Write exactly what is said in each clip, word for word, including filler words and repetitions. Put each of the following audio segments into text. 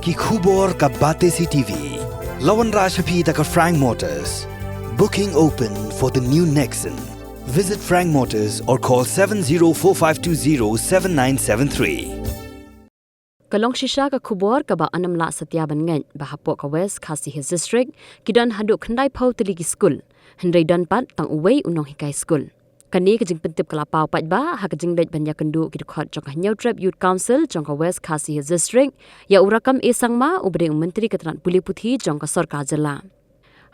Ki khubor ka Batesi T V. La wanrah sha phi da ka Frank Motors. Booking open for the new Nexon. Visit Frank Motors or call seven zero four five two zero seven nine seven three. Ka long shisha ka khubor kaba yn ym lah satia ban ngeit ba hapoh ka West Khasi Hills District ki don haduh khyndai phew tylli ki skul. Hynrei don pat tang uwei u nonghikai skul. Kane ka jingpyntip ka la paw paidbah ha ka jingleit ban ïakynduh ki dkhot jong ka Hynñiewtrep Youth Council jong ka West Khasi Hills District ïa u Rakkam A Sangma uba dei u Myntri ka tnat pule puthi jong ka sorkar jylla.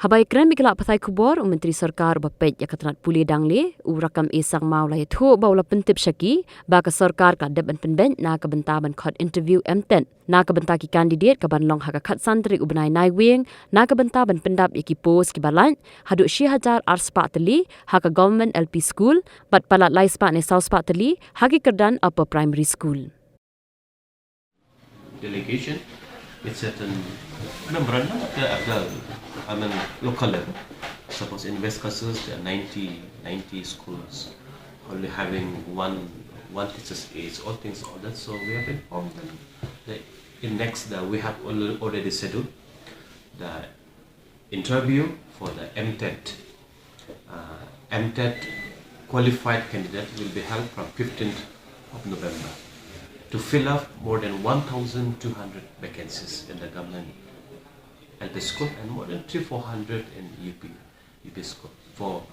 Haba ïakren bad ki lad pathai khubor, u Myntri Sorkar uba peit ïa ka tnat pule dangle, u Rakkam A Sangma u la ïathuh ba u la pyntip sha ki ba ka sorkar ka la dep ban pynbeit na ka bynta ban khot interview MTET na ka bynta ki kandidet kaban long ha ka khatsan tarik u bnai Naiwieng na ka bynta ban pyndap ïa ki post kiba lait haduh shi hajar ar spah tylli ha ka Government L P School bad palat lai spah ne saw spah tylli ha ki kyrdan Upper Primary School. Delegation, it's at a memorandum at the, at the, I mean, local level. Suppose in West Khasi Hills, there are ninety, ninety schools, only having one, one teacher's aide, all things, all that. So we have informed them that in next, the, we have al- already scheduled the interview for the MTET. Uh, MTET qualified candidate will be held from fifteenth of November to fill up more than one thousand two hundred vacancies in the government L P school and more than three four hundred in U P, U P school. For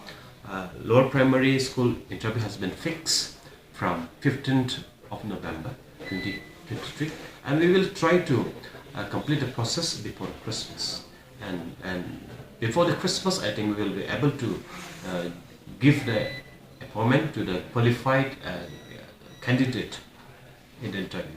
uh, lower primary school, interview has been fixed from fifteenth of November twenty twenty-three, and we will try to uh, complete the process before Christmas. And, and before the Christmas, I think we will be able to uh, give the appointment to the qualified uh, candidate in the interview.